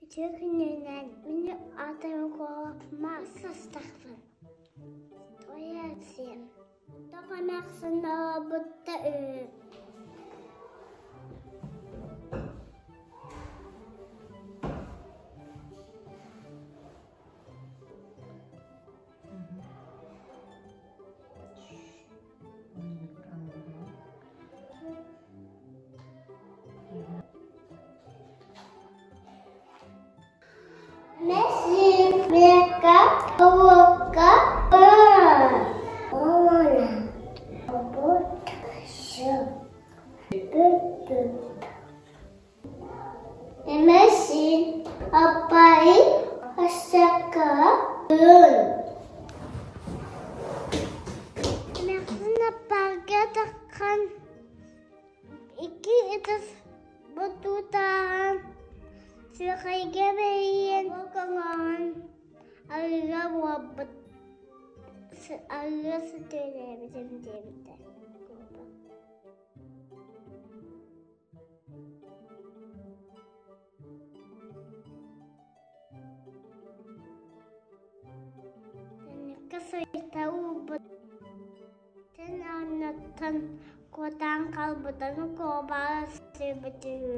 Үтүө күнүнэн мин аатым Куолапма састахпын. Тоясием. Тоҕо эмээхсин олорбутта үһү. Мека, лука, Эмээхсин аппай асака Эмээхсин аппарга таххан икки ытыс бутуутааҕын сүөхэйгэ бэрийэн көҥөҕүн арыыга буолбут арыыга сытыарабытым диэбитэ Тэнниккэ сойута уурбут Тэн анныттан куотаан хаалбытын куобаҕа сиэбит үһү.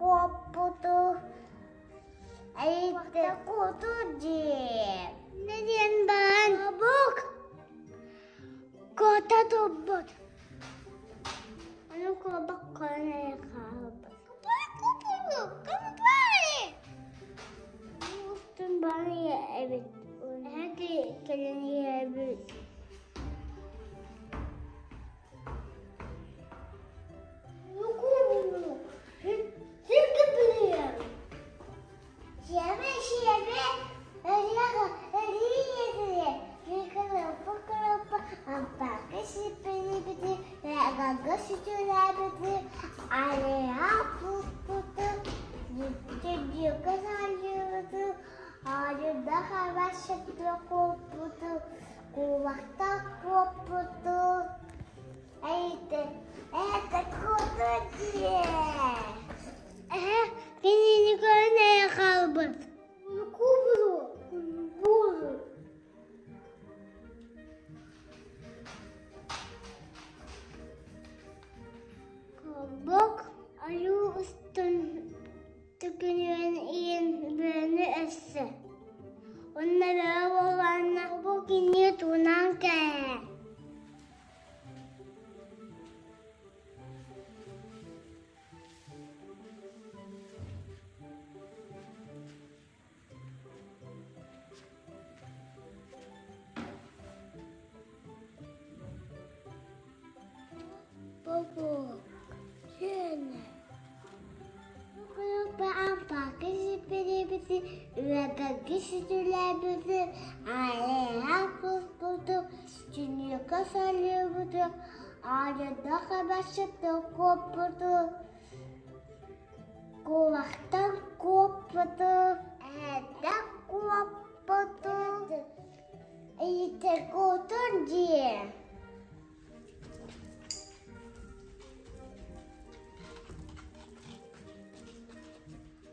Куоппуту Эйиттэ куту дьиэ. Диэн баан обук кота турбут. Аны куобах көрөн хаалбыт. Устун баан эбит. Эһэки кэлэн иһэбит. Эһэ кинини көрөн эрэ хаалбыт. Кобок айуу устун төкүнүйэн иһэн бөрөнү өссө. Онно бөрө буоллаҕына бу кинини туунан кээ. Куобахтан куоппуту, эһэттэн куоппуту, иитэ-куутун дьиэ.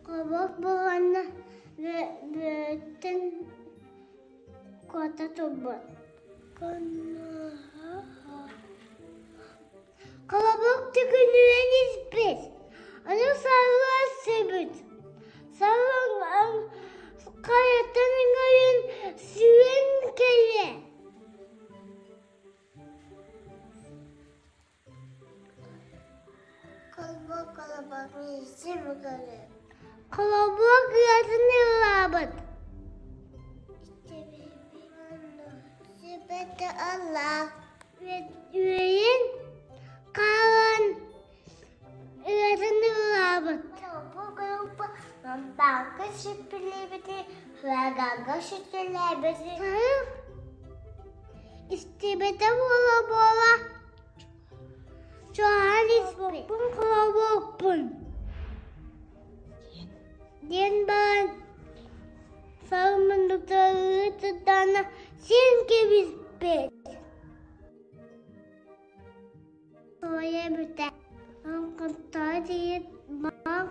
Куобах буоланна бөттөн куота турбут. Колобок түгүнүөн испит, ону салла сибит. Саллан хайаттан ыҥырын сүүрэн кэллэ. Колобок ыатын ыллаабыт. Үөйэн хаалан ыатын ылаабыт. Мампаакка сиппилиэбити, флагага сүтэлээбити. Истибэтэ буола-буола чугаһаан испиппин холобуоппун диэн баран сармындыталыы сытана син кэбиспит. Тоҕо бүтэ. Онтон тиийэн маҥ